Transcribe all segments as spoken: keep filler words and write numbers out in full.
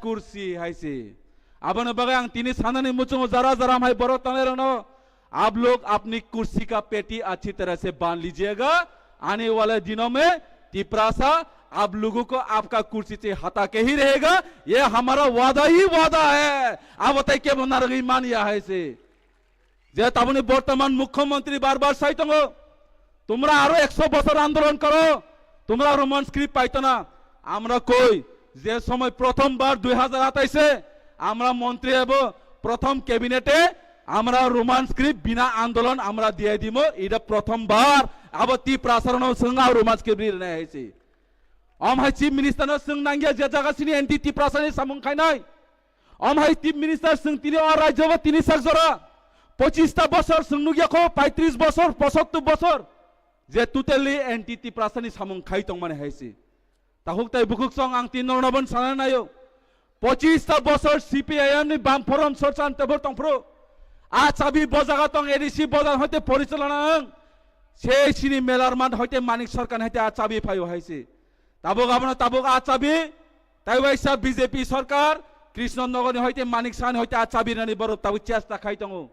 कुर्सी hai se. Aboni bagwi ang tini sanani muchungo jara jara hai borok tangnai rokno, आप लोग अपनी कुर्सी का पेटी अच्छी तरह से बांध लीजिएगा। आने वाले दिनों में तिपरासा आप लोगों को आपका कुर्सी से हटा के ही रहेगा। ये हमारा वादा ही वादा है। Abo tei kebo narwgwi manya hai se. যে tabukni বর্তমান মুখ্যমন্ত্রী বারবার sai tongo, তোমরা আরো একশো বছর আন্দোলন করো, তোমরা রোমান স্ক্রিপ্ট পাইতো না। আমরা কই, যে সময় প্রথমবার দুই হাজার আঠাইশে আমরা মন্ত্রী হব, প্রথম ক্যাবিনেটে আমরা রোমান স্ক্রিপ্ট বিনা আন্দোলন আমরা দিয়ে দিব, এটা প্রথমবার। Abo Tiprasarokno swng, o Roman script ri rwnai hai se. Om hai Chief Minister no swng nangya, je jaga sini anti Tiprasani samung khainai. Om hai Chief Minister, swng tini o rajyo bo tini sak jora. Pochista bosor swng nukya kho, paitris bosor, posottur bosor. Je totally anti Tiprasani samung khai tongmani hai se. Takhuk tai bukhuk song ang tin norno bon sana nayo. Pochista bosor C P I M ni bam forum sorchan tebor tongphru. A chabi bojaga tong A D C bojar hoite porichalona ang. Se sini melar man hoite Manik Sarkar hoite a chabi phaio hai se. Tabuk abono tabuk a chabi, tai waisa B J P sarkar, Krishna Nogorni hoite Manik Sahani hoite a chabi rwnani borok tabuk chesta khai tongo.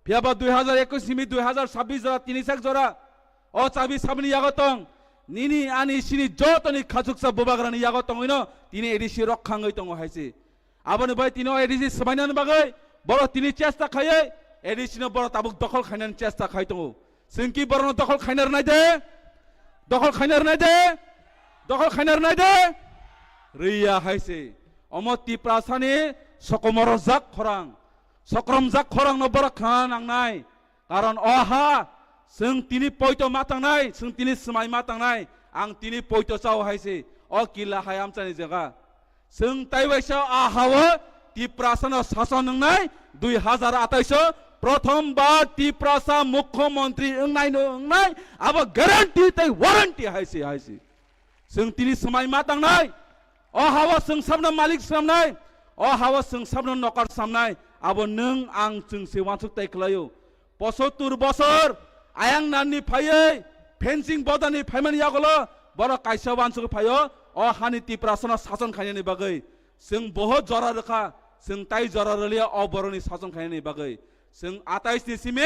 Phiyaba dui hajar ekush simi dui hajar sabbish jora, tini sak jora, o chabi sabini yago tong, nini ani sini jotoni khachuksa bubagrani yago tongwino tini A D C rok khangwi tongo hai se. Aboni bai tini o A D C swbainani bagwi borok tini chesta khaiwi A D C no borok tabuk dokhol khainani chesta khai tongo. Chwng ki borokno dokhol khaina rwnai de? Dokhol khaina rwnai de? Dokhol khaina rwnai de? Rwya hai se. Omo Tiprasani sokomorojak khorang, sokromjak khorangno borok khna nangnai. Karon o ha chwng tini poito ma tangnai, chwng tini swmai ma tangnai, ang tini poito chao hai se. O kila hai amchani jaga. Chwng tai waisa a hao Tiprasano sason wngnai, dui hajar atais o prothom bar Tiprasa mukhyamantri wngnai no wngnai, abo guarantee tai warranty hai se, hai se. Chwng tini swmai ma tangnai, o hao chwng sabno malik swnamnai, o hao chwng sabno nokar swnamnai, abo nwng ang chwng se uansuk tai khlaio. Posottur bosor ayang nanni phaiwi fencing bodani phaimani yagulo borok kaisa uansuk phaio, o hani Tiprasano sason khainani bagwi. Chwng bohot jora rwkha, chwng tai jora rwliya o borokni sason khainani bagwi. Chwng atais ni simi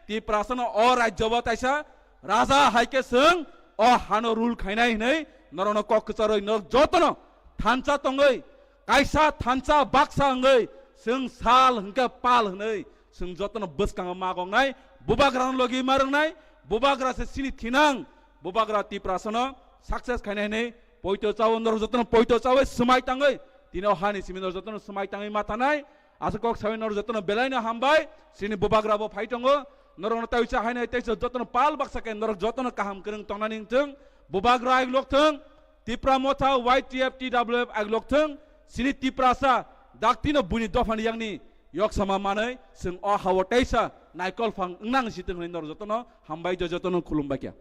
Tiprasano o rajyo bo taisa raja hai khe chwng o hano rule khainai hwnwi norokno kok kwcharwi norok jotono thansa tongwi, kaisa thansa baksa wngwi chwng sal hwnkhe pal hwnwi chwng jotono bwskango ma gongnai, bubagrano logi ma rwngnai, bubagra se chini thinang, bubagra Tiprasano success khainai hwnwi poito chao, norok jotono poito chawi swmai tangwi tini o hani simi norok jotono swmai tangwi ma thanai. Aswk kok sawi norok jotono belaino hambai, chini bubagra bo phai tongo, norokno tai cha hainai tai cha jotono pal baksa khe norok jotono kaham kwrwng tongnani wngthwng, bubagra aiglok thwng, Tipra Motha, Y T F, T W F aiglok thwng, chini Tiprasa daktino buini dophani yakni yoksama manwi chwng o hao teisa naikol phang wngnang si thwng hwnwi norok jotono hambai, jo jotono khulumbai kha.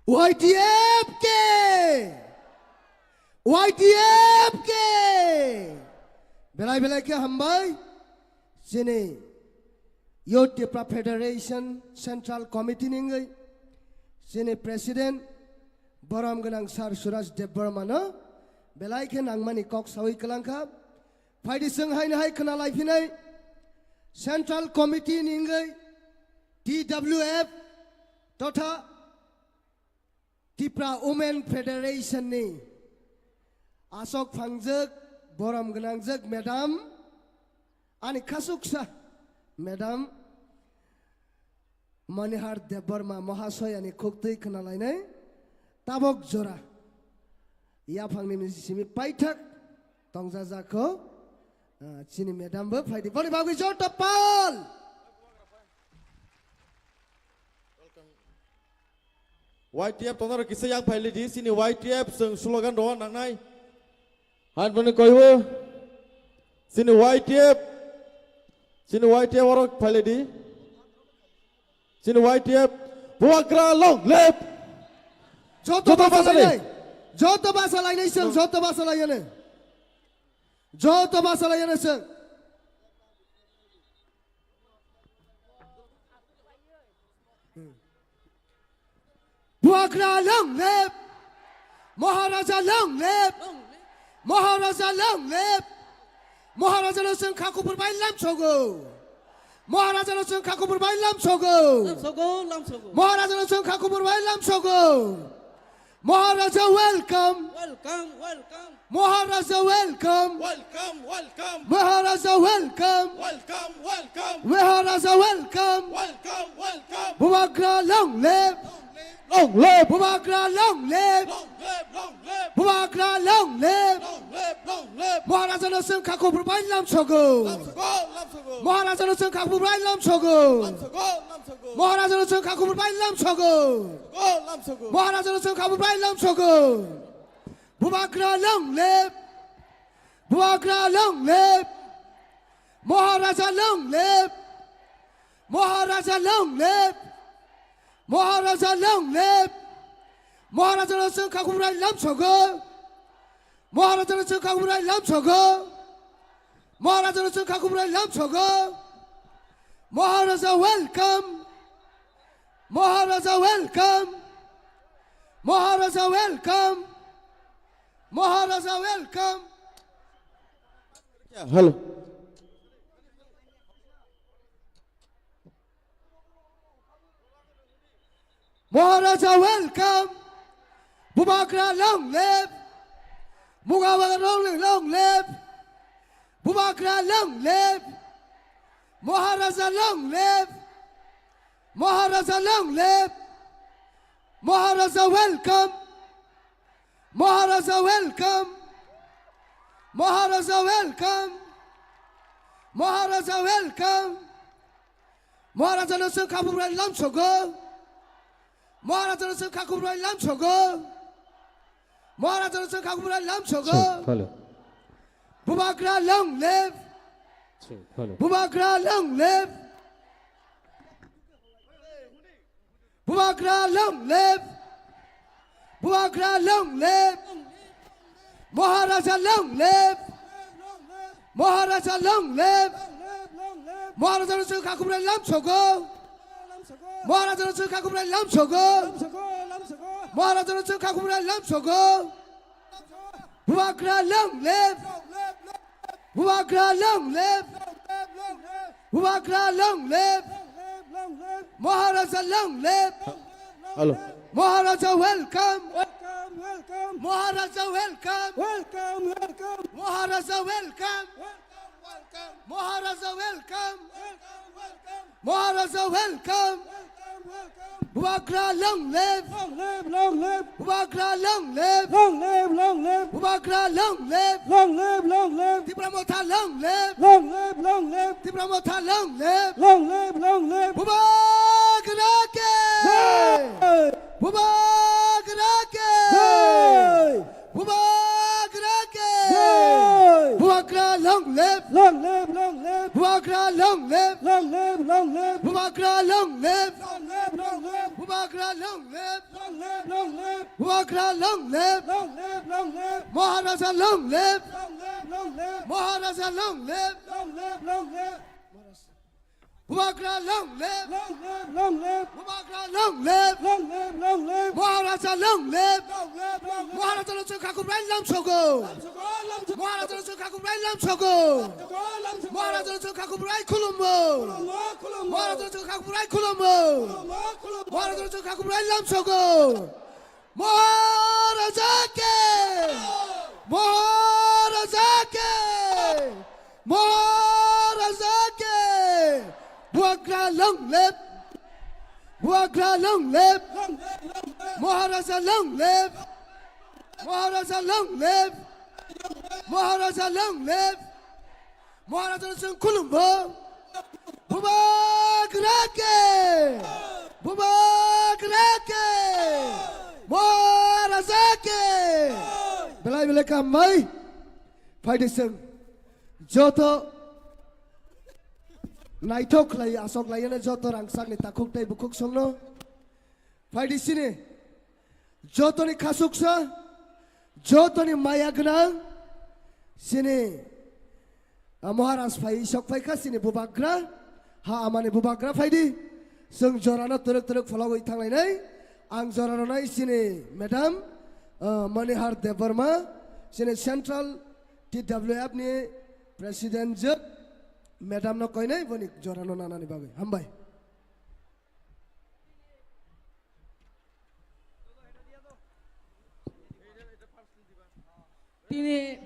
Y T F ke! Y T F ke! Belai belai khe hambai. Chini Youth Tipra Federation Central Committee ni wngwi chini President borom gwnang Sir Suraj Debbarma no belai khe nangmani kok sawi kwlangkha. Phaidi chwng haino hai khna laiphinai Central Committee ni wngwi T W F totha Tipra Women Federation ni asok phangjak, borom gwnangjak madam, ani khasuksa madam Manihar Debbarma Mahasayani khuktwi khna lainai tabok jora yaphangni simi paithak tongjajak kho, ah, chini madam bo phaidi. Boni bagwi joto pal! Y T F tongnaro kisa yang phailidi, chini Y T F chwng slogan rw nangnai. Hanbani koibo, chini Y T F, chini Y T F oro phailidi. Chini Y T F, Bubagra long live! Joto joto basa basa lai. Lai. Joto basa lai nai seng, joto basa lai yane. Joto basa lai yane seng. Bubagra long live! Maharaja long live! Long live! Maharaja long live! Maharaja no chwng kha kubur bai lamsogo. Maharaja no chwng kha kubur bai lamsogo. Lamsogo, lamsogo. Maharaja no chwng kha kubur bai lamsogo. Maharaja welcome. Welcome, welcome. Maharaja welcome. Welcome, welcome. Maharaja welcome. Welcome, welcome. Maharaja welcome. Welcome, welcome. Bubagra long live. Long live. Bubagra long live. Long live, long live. Bubagra long live. Long live, long live. Maharaja no chwng kha kubur bai lamsogo. Lamsogo, lamsogo. Maharaja no chwng kha kubur bai lamsogo. Lamsogo, lamsogo. Maharaja no chwng kha kubur bai lamsogo. Lamsogo, lamsogo. Maharaja no chwng kha kubur bai lamsogo. Bubagra long live. Bubagra long live. Maharaja long live. Maharaja long live. Maharaja long live. Maharaja no chwng kha kubur bai lamsogo. Maharaja no chwng kha kubur bai lamsogo. Maharaja no chwng kha kubur bai lamsogo. Maharaja welcome. Maharaja welcome. Maharaja welcome. Maharaja welcome. Hello. Maharaja welcome. Bubagra long live. Bubagra long live, long live. Bubagra long live. Maharaja long live. Maharaja long live. Maharaja welcome. Maharaja welcome. Maharaja welcome. Maharaja welcome. Maharaja no chwng kha kubur bai lamsogo. Maharaja no chwng kha kubur bai lamsogo. Maharaja no chwng kha kubur bai lamsogo. Hello. Bubagra long live. Hello. Bubagra long live. Bubagra long live! Bubagra long live! Maharaja long live! Maharaja long live! Maharaja no chwng kha kubur bai lamsogo! Maharaja no chwng kha kubur bai lamsogo! Maharaja no chwng kha kubur bai lamsogo! Bubagra long live! Bubagra long live! Bubagra long live! Maharaja long live! Hello. Maharaja welcome! Welcome, welcome! Maharaja welcome! Welcome, welcome! Maharaja welcome! Welcome, welcome! Maharaja welcome! Welcome, welcome! Maharaja welcome! Welcome, welcome! Bubagra long live! Long live, long live! Bubagra long live! Long live, long live! Bubagra long live! Long live, long live! Tipra Motha long live! Long live, long live! Tipra Motha long live! Long live, long live! Bubagra ke! Jai! Bubagra ke! Jai! Bubagra ke! Jai! Bubagra long live! Long live, long live! Bubagra long live! Long live, long live! Bubagra long live! Long live, long live! Bubagra long live! Long live, long live! Bubagra long live! Long live, long live! Maharaja long live! Long live, long live! Maharaja long live! Long live, long live! Bubagra long live! Long live, long live! Bubagra long live! Long live, long live! Maharaja long live! Long live, long live! Maharaja no chwng kha kubur bai lamsogo! Lamsogo, lamsogo! Maharaja no chwng kha kubur bai lamsogo! Lamsogo, lamsogo! Maharaja no chwng kha kubur bai khulummo! Khulummo, khulummo! Maharaja no chwng kha kubur bai khulummo! Khulummo, khulummo! Maharaja no chwng kha kubur bai lamsogo! Maharaja ke! Maharaja ke! Maharaja ke! Bubagra long live! Bubagra long live! Maharaja long live! Maharaja long live! Maharaja long live! Maharaja no chwng khulumbo. Bubagra ke! Bubagra ke! Maharaja ke! Belai belai kaham bai. Phaidi chwng joto naithok khlai, asok khlai joto rangchakni takhuk tei bukhuk songno. Phaidi chini jotoni khasuksa, jotoni maya gwnang, chini, ah, Maharaj phai sok phaikha, chini bubagra, ha amani bubagra phaidi, chwng jorano twrwk twrwk phologwi thanglainai, ang jora rwnai chini madam, Ah, Manihar Debbarma, chini Central T W F ni President jwk, madam no koinai boni jorano nanani bagwi. Hambai. Tini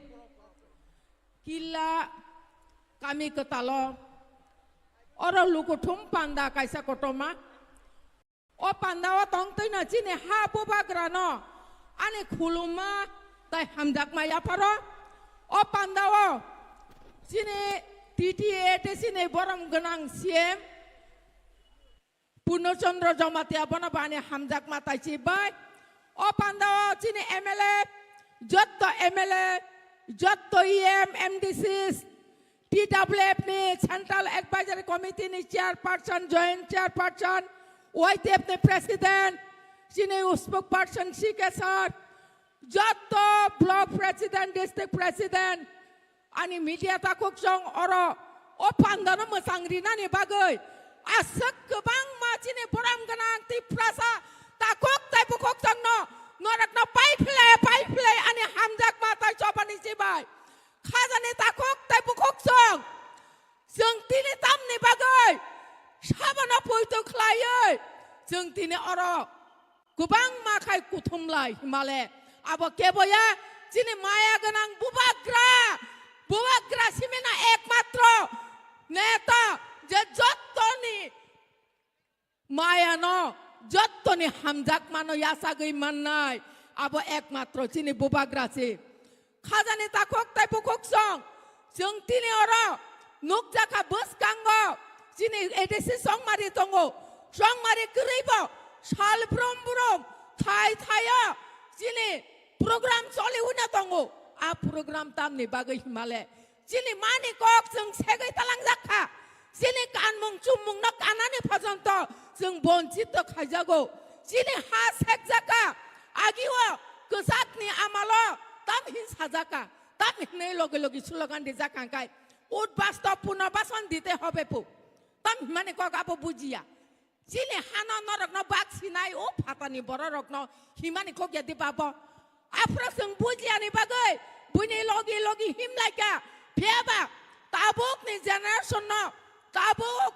Killa kami kwtalo oro lukuthum panda kaisa kotorma. O pandao tongtwino chini ha bubagrano ani khulumma tai hamjakma yapharo. O pandao chini T T A tei chini borom gwnang C M Purno Chandra Jamatia bono bani hamjakma taichi bai. O pandao chini M L A, jotto M L A, jotto E M, M D Cs, T W F ni Central Advisory Committee ni Chairperson, Joint Chairperson, Y T F ni President, chini spokesperson C K sir, jotto Block President, District President, ani media takhuk song oro o pandano mwchang rinani bagwi aswk kwbangma chini borom gwnang Tiprasa takhuk tei bukhuk songno norokno pai phlai, pai phlai ani hamjakma tai chobani chibai. Khajani takhuk tei bukhuk song. Chwng tini tamni bagwi sabono poito khlaiwi chwng tini oro kwbangma khai kuthumlai himale. Abo keboya chini maya gwnang bubagra, bubagra simino ekmatro neta je jottoni mayano jottoni hamjakmano yachagwi mannai, abo ekmatro chini bubagra se. Khajani takhuk tei bukhuk song, chwng tini oro nukjakha bwskango chini A D C songmari tongo, songmari kwrwibo sal brum brum thai thaio chini program choli hwnwi tongo. A program tamni bagwi himale chini mani kok chwng segwi talangjak kha. Chini kanmung chummungno kanani phojonto chwng bonchito khaijago. Chini ha sekjak kha. Agio kwchakni amalo tam hin sajak kha. Tam hinwi logi logi slogan rijak kha hwnkhe, "Ut basto puno bason dite hobe pu." Tam himani kok abo bujiya. Chini hano norokno bak sinai o phatani bororokno himani kok ya di babo. Aphuru chwng bujiyani bagwi buini logi logi himlaikha. Phiyaba tabukni generation no tabuk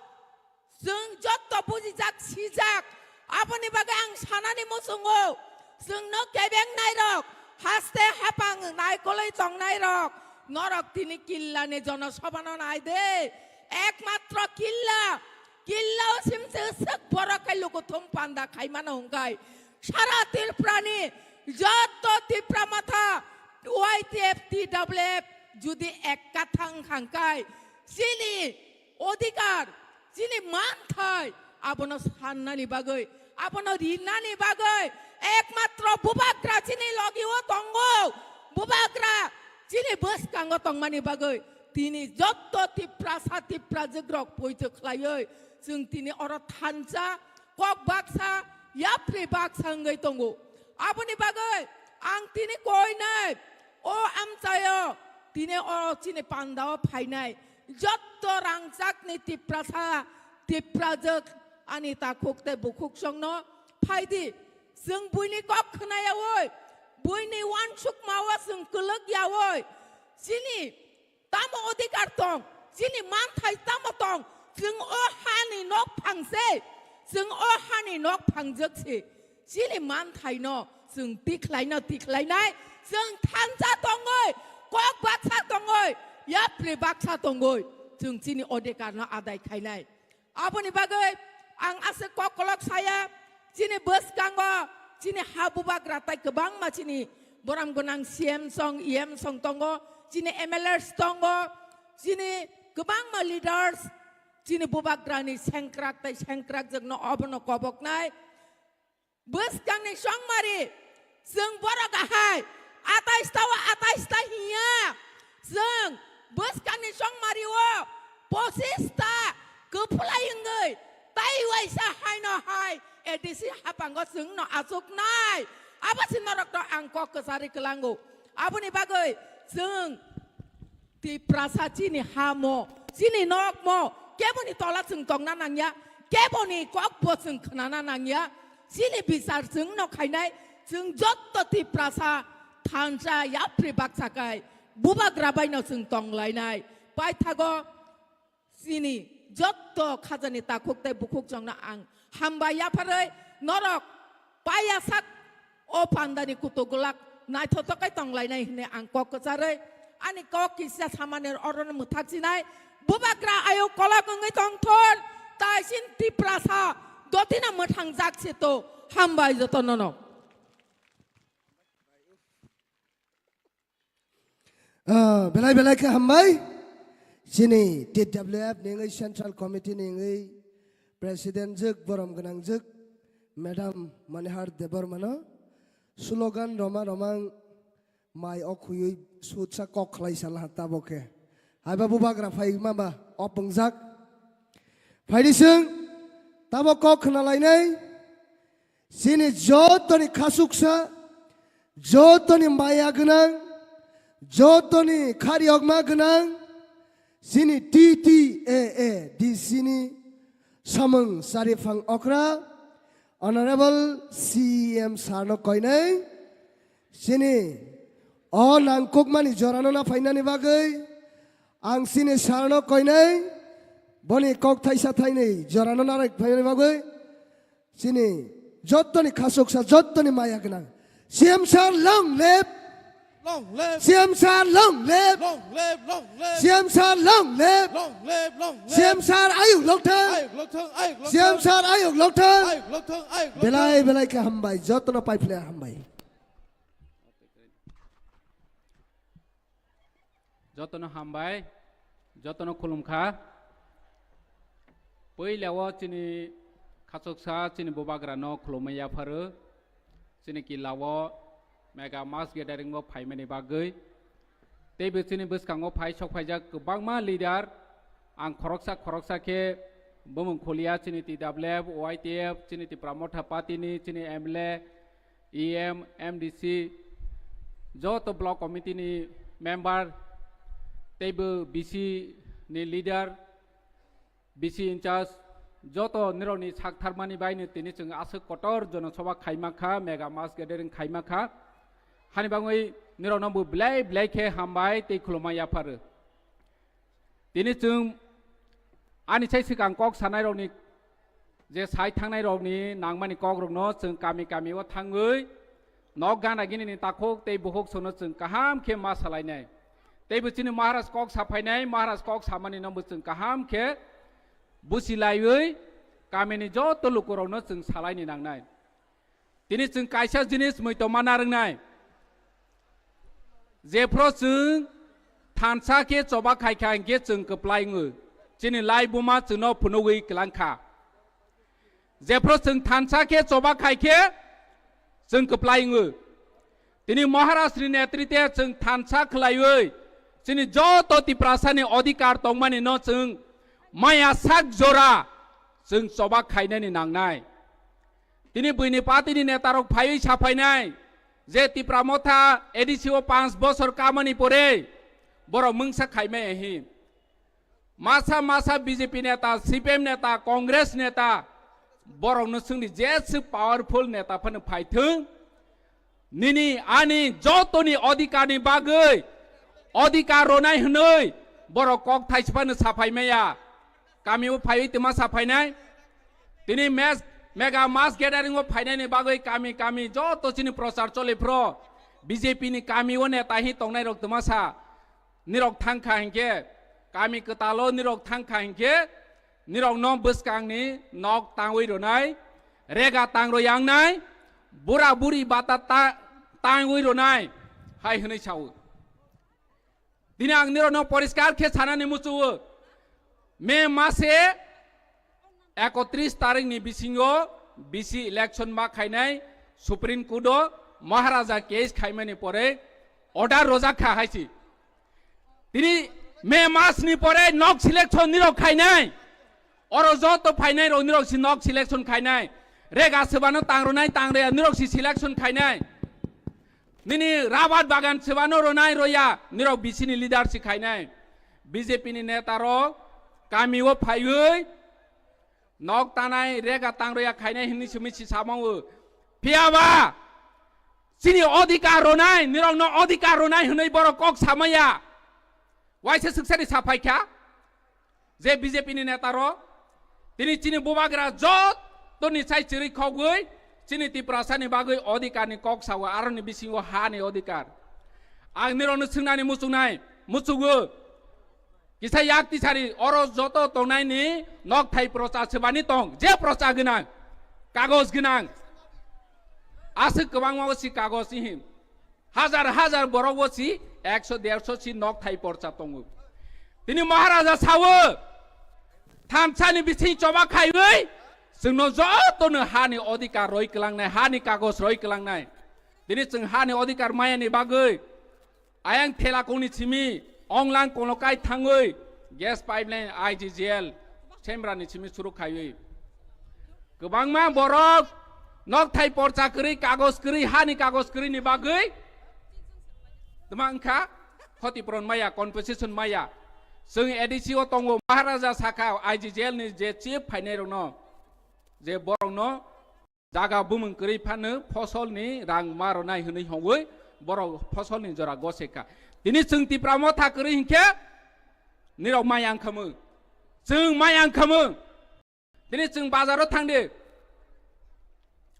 chwng jotto bujijak sijak. Aboni bagwi ang sanani muchungo chwngno kebeng nairok haste hapang naikolwi tongnairok norok tini killani jonosabhano nai de. Ekmatro killa Killao simse swk borok khai lukuthum panda khaimano hwnkhe sara Tripurani jotto Tipra Motha Y T F T W F judi ekkathang hwnkhe chini odhikar, chini manthai abono sannani bagwi, abono rinani bagwi ekmatro bubagra chini logio tongo, bubagra chini bwskango tongmani bagwi tini jotto Tiprasa Tiprajwk rok poito khlaiwi chwng tini oro thansa kok baksa yapri baksa wngwi tongo. Aboni bagwi ang tini koinai o amchaio tini o chini pandao phainai jotto rangchakni Tiprasa Tiprajwk ani takhuk tei bukhuk songno phaidi. Chwng buini kok khwnayawi, buini uansukmao chwng kwlwk yawi, chini tamo odhikar tong, chini manthai tamo tong, chwng o hani nok phang se, chwng o hani nok phangjwk se, chini manthaino chwng tikhlaino tikhlainai, chwng thansa tongwi, kok baksa tongwi, yapri baksa tongwi, chwng chini odhikarno adai khainai. Aboni bagwi ang aswk kokolok saya, chini bwskango chini ha bubagra tai kwbangma chini borom gwnang C M song, E M song tongo, chini M L As tongo, chini kwbangma leaders, chini bubagrani sengkrak tai sengkrakjwkno obono koboknai. Bwskangni songmari, chwng borok ahai, atais ta o atais ta hiya. Chwng bwskangni songmari o pochis ta kwphlai wngwi, tai waisa haino hai A D C hapango chwngno achuknai. Abo se norokno ang kok kwcharwi kwlango. Aboni bagwi chwng Tiprasa chini hamo, chini nokmo, keboni tola chwng tongna nangya, keboni kokbo chwng khnana nangya, chini bichar chwngno khainai, Chwng jotto Tiprasa thansa yapri baksa kai bubagra baino chwng tonglainai. Paithago chini jotto khajani takhuk tei bukhuk chwngno ang hambai yapharwi norok paiya sak o pandani kutuk glak naithotok khe tonglainai hwnwi ang kok kwcharwi ani kok kisa samani orono mwthak sinai. Bubagra ayuk kolok wngwi tongthon, tai sin Tiprasa dotino mwthangjak se to. Hambai jotono no. Ah, belai belai khe hambai. Chini T W F ni wngwi Central Committee ni wngwi President jwk, borom gwnang jwk, Madam Manihar Debbarma no slogan roma romang mai o khuyui sutsa kok khlai sal ha tabo khe. Haiba bubagra phai ma ba o pungjak. Phaidi chwng tabo kok khna lainai. Chini jotoni khasuksa, jotoni maya gwnang, jotoni kharyokma gwnang, chini T T A A D C ni samung chariphang okra, Honorable C E M sir no koinai, chini o nangkukmani jorano na phainani bagwi ang chini sir no koinai, boni kok thaisa thainwi jorano na phainani bagwi, chini jottoni khasuksa, jottoni maya gwnang C M sir long live. Long live. C M sir long live. Long live, long live. C M sir long live. Long live, long live. C M sir ayuk lokthang. Ayuk lokthang, ayuk lokthang. C M sir ayuk lokthang. Ayuk lokthang, ayuk lokthang. Belai belai khe hambai, jotono paiphle hambai. Jotono hambai, jotono khulumkha. Puila o chini khasuksa chini bubagrano khulumwi yapharo. Chini kila o mega mass gathering o phaimani bagwi. Teibo chini bwskango phai sok phaijak kwbangma leader. Ang khoroksa khoroksa khe bumung khulia chini T W F, Y T F, chini Tipra Motha Party ni, chini M L A, E M, M D C, joto block committee ni member, teibo B C ni leader, B C in charge, joto nirokni sak tharmani baino tini chwng aswk kotor jonosobha khaima kha, mega mass gathering khaima kha. Hani bagwi nirokno bo belai belai khe hambai tei khulumma yapharo. Tini chwng ani sai swkang kok sanairokni je sai thangnairokni nangmani kokrokno chwng kami kami o thangwi nok gana ginini takhuk tei bukhuk songno chwng kaham khe ma salainai. Teibo chini Maharaj kok saphainai, Maharaj kok samani no bo chwng kaham khe busi laiwi kamini joto lukurokno chwng salaini nangnai. Tini chwng kaisa jinis muitom ma narwngnai. Jephru chwng thansa khe choba khai kha hinkhe chwng kwplai wngo. Chini lai buma chwngno phunugwi kwlang kha. Jephru chwng thansa khe choba khai khe chwng kwplai wngo. Tini Maharajni netritwe chwng thansa khlaiwi chini joto Tiprasani odhikar tongmani no chwng maya sak jora chwng choba khainani nangnai. Tini buini party ni neta rok phaiwi saphainai je Tipra Motha A D C o panch bosor kamani pore borok mungsa khaimaya hi. Masa masa B J P neta, C P M neta, Congress neta, borokno chwngni jeswk powerful neta phano phaithwng, nini ani jotoni odhikarni bagwi odhikar rwnai hwnwi borok kok thaisa phano saphaimaya. Kamio phaiwi twma saphainai. Tini mes-, mega mass gathering o phainaini bagwi kami kami joto chini prochar choli phro B J P ni kamio neta hi tongnai rok twma sa. Nirok thang kha hinkhe, kami kwtalo nirok thang kha hinkhe, nirokno bwskangni nok tangwi rwnai, rega tang rw yangnai, bura buri bata ta-, tangwi rwnai, hai hwnwi sao. Tini ang nirokno poriskar khe sanani muchuo, May mase ekotris tarikni bisingo B C election ma khainai Supreme Court o Maharaja case khaimani pore order rojak kha hai si. Tini May mas ni pore nok selection nirok khainai. Oro joto phainai rok nirok si nok selection khainai. Rega sebano tang rwnai tang rwya nirok si selection khainai. Nini rabat bagan sebano rwnai rwya nirok B C ni leader si khainai. B J P ni neta rok kami o phaiwi nok tanai rega tang rwya khainai hinwi simi si samao. Phiya ba Chini odhikar ronai, nirokno odhikar ronai hwnwi borok kok samaya. Waisa swksani saphai kha je B J P ni neta rok tini chini bubagra jotoni sai chirwi khogwi chini Tiprasani bagwi odhikar ni kok sao, aroni bisingo ha ni odhikar. Ang nirokno swngnani muchungnai, muchungo. Kisa yak tisari oro joto tongnai ni nok thai procha swbani tong, je procha gwnang, kagoj gwnang. Aswk kwbangma o si kagoj ihim. Hajar hajar borok o si ekso derso si nok thai porcha tongo. Tini Maharaja sawo, thamsani bising choba khaiwi chwngno jotono hani odhikar roi kwlangnai, hani kagoj roi kwlangnai. Tini chwng hani odhikar mayani bagwi ayang Thelakungni simi Onglang Konokai thangwi gas pipeline I G G L Semrani simi suru khaiwi kwbangma borok nok thai porcha kwrwi, kagoj kwrwi, hani kagoj kwrwi ni bagwi tma wngkha khoti puron maya, compensation maya. Chwng A D C o tongo, Maharaja sakha I G G L ni je chief phainai rokno, je borokno jaga bumung kwrwi phano fosolni rang ma rwnai hwnwi hongwi borok fosolni jora gose kha. Tini chwng Tipra Motha kwrwi hinkhe nirok mai ang khamung, chwng mai ang khamung. Tini chwng bazaro thangdi,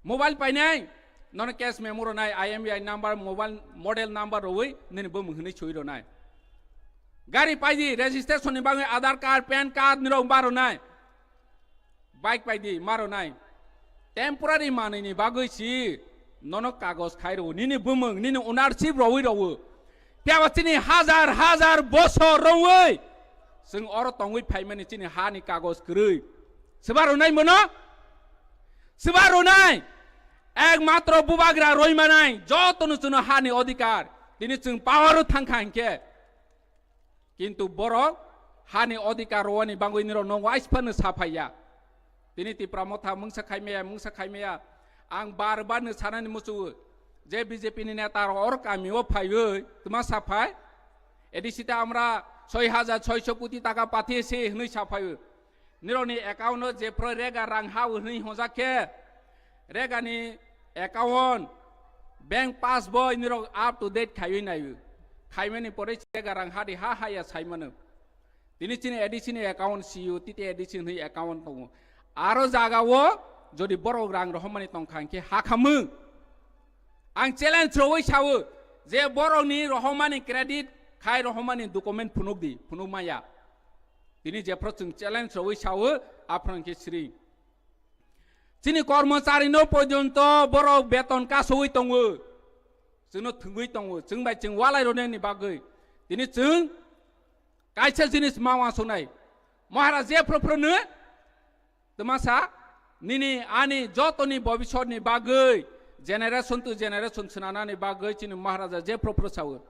mobile painai, nono cash memo rwnai, I M E I number, mobile model number rwi nini bumung hwnwi swi rwnai. Gari paidi, registration ni bagwi Aadhaar card, PAN card nirok ba rwnai. Bike paidi ma rwnai. Temporary manwi ni bagwi si nono kagoj khai rwo, nini bumung, nini ownership rwi rwo. Phiya ba chini hajar hajar bosor rwwi chwng oro tongwi phaimani chini hani kagoj kwrwi. Swba rwnai mono? Swba rwnai? Ekmatro bubagra roi manai, jotono chwngno hani odhikar. Tini chwng power o thangkha hinkhe. Kintu borok hani odhikar rwani bagwi nirokno waiphano saphaiya. Tini Tipra Motha mungsa khaimaya, mungsa khaimaya. Ang bar bar no sanani muchungo je B J P ni neta rok oro kami o phaiwi tma saphai. A D C ta amra soi hajar soiso koti taka pathi se hwnwi saphaiwi. Nirokni account o jephru rega rang ha hwnwi honjak khe, regani account, bank passbook nirok up to date khaiwi naiwi. Khaimani pore rega rang hadi ha haya saimano. Tini chini A D C ni account siyo, titi A D C hwnwi account tongo. Aro jaga o jodi borok rang rohormani tongkha hinkhe ha khamung. Ang challenge rwwi sao je borokni rohormani credit khai rohormani document phunuk di, phunuk maya. Tini jephru chwng challenge rwwi sao, aphano khe sri. Chini kormochari no porjonto borok beton kasowi tongo. Chwngno thwngwi tongo. Chwng bai chwng walai rwnani bagwi. Tini chwng kaisa jinis ma wansuknai. Maharaj jephru phru no twmasa nini ani jotoni bobisotni bagwi generation to generation swnanani bagwi chini Maharaja jephru phru sao.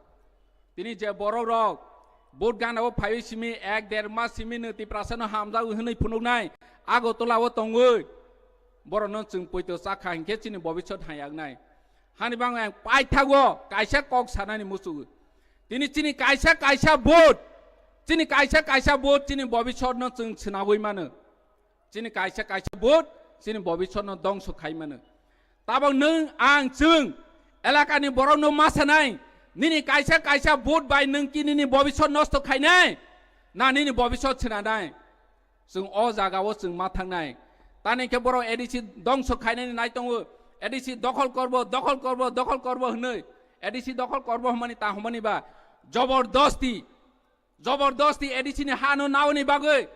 Tini je borok rok vote gana o phaiwi simi ek der mas simi no Tiprasa no hamjak hwnwi phunuknai Agartala o tongwi borok no chwng poito chakha hinkhe chini bobisot hayaknai. Hani bangwi ang paithago kaisa kok sanani muchungo. Tini chini kaisa kaisa vote, chini kaisa kaisa vote chini bobisot no chwng swnagwi mano. Chini kaisa kaisa vote chini bobisot no dongso khai mano. Tabok nwng ang chwng elakani borok no ma sanai, nini kaisa kaisa vote bai nwng ki nini bobisot nosto khainai na nini bobisot swnanai? Chwng o jaga o chwng ma thangnai. Tani khe borok A D C dongso khainani nai tongo, A D C dokhol korbo, dokhol korbo, dokhol korbo hwnwi. A D C dokhol korbo hwnmani ta hwnmani ba jobordosti Jobordosti A D C ni ha no naoni bagwi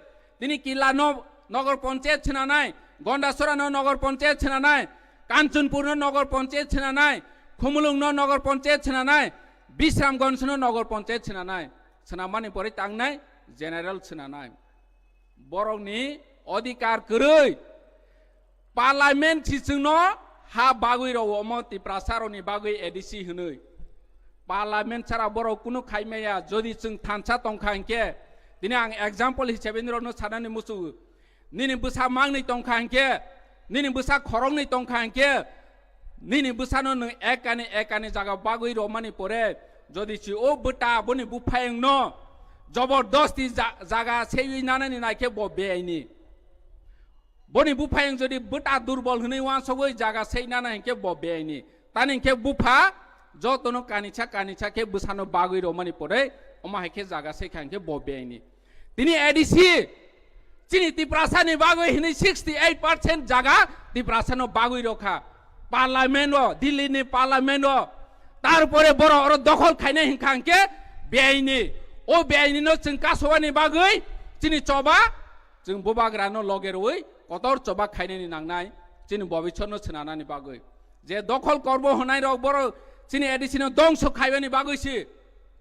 tini Killa no nogor panchayat swnanai, Gondasora no nogor panchayat swnanai, Kanchanpur no nogor panchayat swnanai, Khumulwng no nogor panchayat swnanai, Bisramganj no nogor panchayat swnanai. Swnamani pore tangnai general swnanai. Borokni odhikar kwrwi. Parliament si chwngno ha bagwi rwo omo Tiprasa rokni bagwi A D C hwnwi. Parliament sara borok kunu khaimaya, jodi chwng thansa tongkha hinkhe, tini ang example hisabe nirokno sanani muchungo. Nini bwsa mangni tongkha hinkhe, nini bwsa khoroknwi tongkha hinkhe, nini bwsano nwng ekani ekani jaga bagwi romani pore, jodi si o bwta boni buphayungno jobordosti ja-, jaga seiwi nanani naikhe bo beaini. Boni buphayung jodi bwta durbol hwnwi wansogwi jaga sei nana hinkhe bo beaini. Tani hwnkhe bupha jotono kanisa kanisa khe bwsano bagwi romani pore, omo hai khe jaga se kha hwnkhe bo beaini. Tini A D C chini Tiprasani bagwi hwnwi sixty eight percent jaga Tiprasano bagwi rokha. Parliament o, Delhi ni parliament o. Tarpore borok oro dokhol khainai hwnkha hwnkhe beaini. O beaini no chwng kasowani bagwi chini choba, chwng bubagrano loge rwui kotor choba khainani nangnai chini bobisotno swnanani bagwi. Je dokhol korbo hwnai rok borok chini A D C no dongso khaibani bagwi si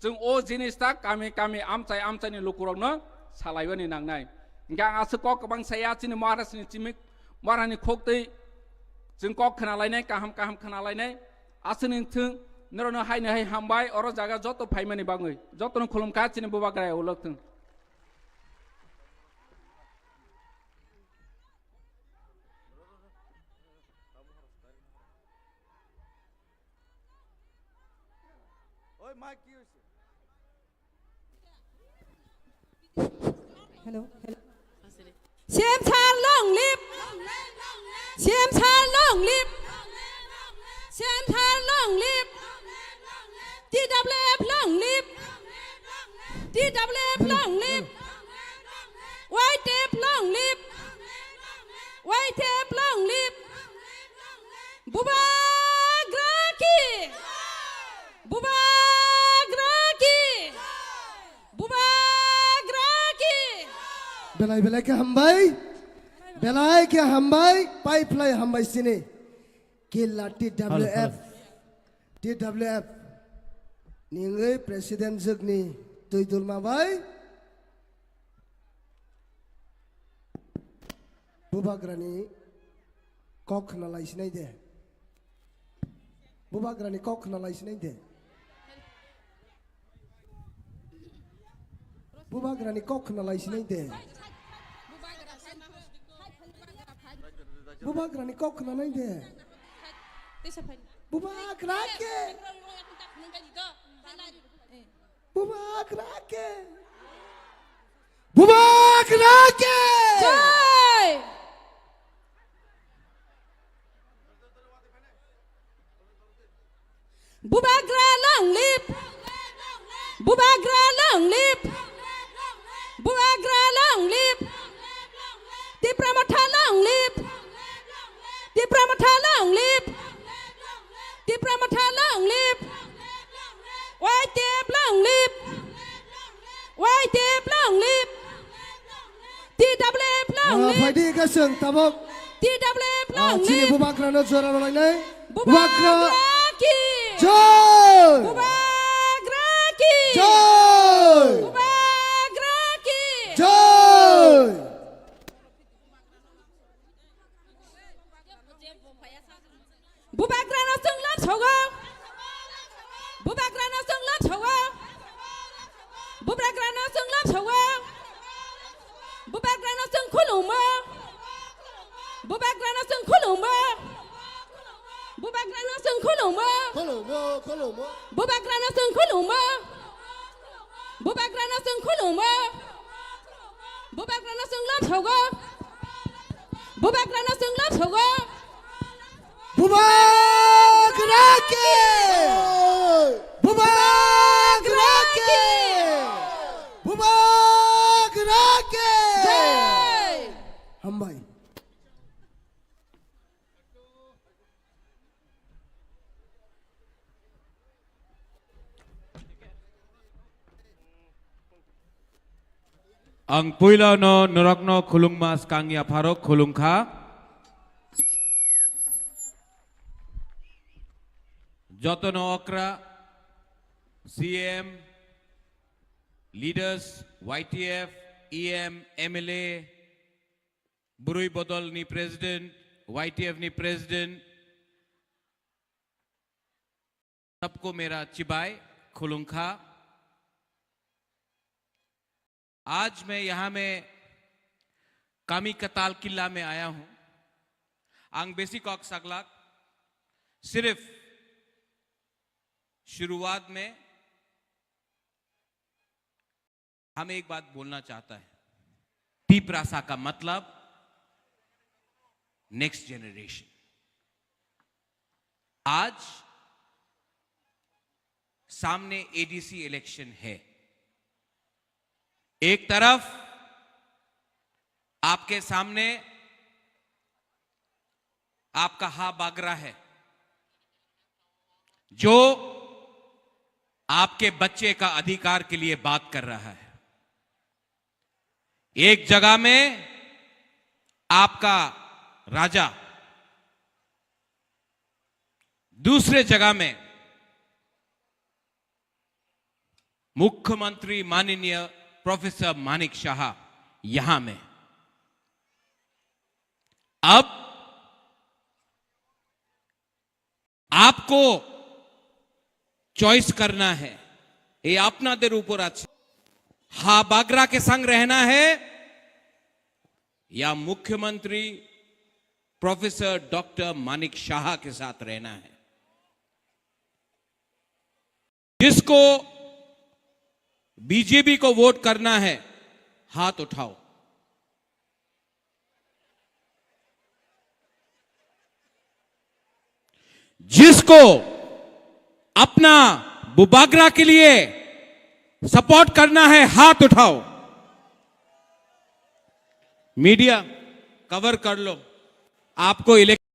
chwng o jinis ta kami kami amchai amchaini lukurokno salaibani nangnai. Hingke ang aswk kok kwbang saya chini Maharajni chimik Maharani khok twi chwng kok khna lainai kaham kaham khna lainai aswkni thwng norokno haino hai hambai oro jaga joto phaimani bagwi jotono khulumkha chini bubagra ulok thwng. Oi, mic ki hoise? Hello, hello. C M sir long live. C M sir long live. C M sir long live. T W F long live. T W F long live. Y T F long live. Y T F long live. Bubagra ki! Bubagra ki! Bubagra ki! Belai belai khe hambai. Belai khe hambai. Pai phlai hambai sini. Killa T W F. Hello, hello. T W F ni wngwi president jwkni twi dulma bai. Bubagrani kok khna lai sinai de. Bubagrani kok khna lai sinai de. Bubagrani kok khna lai sinai de. Bubagrani kok khna nai de. Bubagra ke. Bubagra ke. Bubagra ke. Jai. Bubagra long live. Bubagra long live. Bubagra long live. Tipra Motha long live. Tipra Motha long live. Tipra Motha long live. Y T F long live. Y T F long live. T W F long live. Phaidi kasung tabok. T W F long live. Chini bubagrano jora rolainai. Bubagra ki. Jai. Bubagra ki. Jai. Bubagra ki. Jai. Bubagrano chwng lam sogo. Bubagrano chwng lam sogo. Bubagrano chwng lam sogo. Bubagrano chwng khulumo. Bubagrano chwng khulumo. Bubagrano chwng khulumo. Khulumo, khulumo. Bubagrano chwng khulumo. Bubagrano chwng khulumo. Bubagrano chwng lam sogo. Bubagrano chwng lam sogo. Bubagra ke. Bubagra ke. Bubagra ke. Jai. Hambai. Ang puilano norokno khulungma swkang yapharo khulumkha. Jotono okra, C M, leaders, Y T F, E M, M L A, Bwrwi Bodol ni President, Y T F ni President, सबको मेरा चिबाय खुलुंखा। आज मैं यहाँ में कामी कताल किला में आया हूँ। Ang besi kok saglak, सिर्फ शुरुआत में हमें एक बात बोलना चाहता है, तिपरासा का मतलब नेक्स्ट जनरेशन। आज सामने एडीसी इलेक्शन है। एक तरफ आपके सामने आपका हा बागरा है, जो आपके बच्चे का अधिकार के लिए बात कर रहा है। एक जगह में आपका राजा, दूसरे जगह में मुख्यमंत्री माननीय प्रोफेसर मानिक शाह यहां में। अब आपको चॉइस करना है, ये আপনাদের উপর আছে। हा बागरा के संग रहना है या मुख्यमंत्री प्रोफेसर डॉक्टर मानिक शाह के साथ रहना है। जिसको बीजेपी को वोट करना है, हाथ उठाओ। जिसको अपना बुबागरा के लिए सपोर्ट करना है, हाथ उठाओ। मीडिया कवर कर लो, आपको इलेक्शन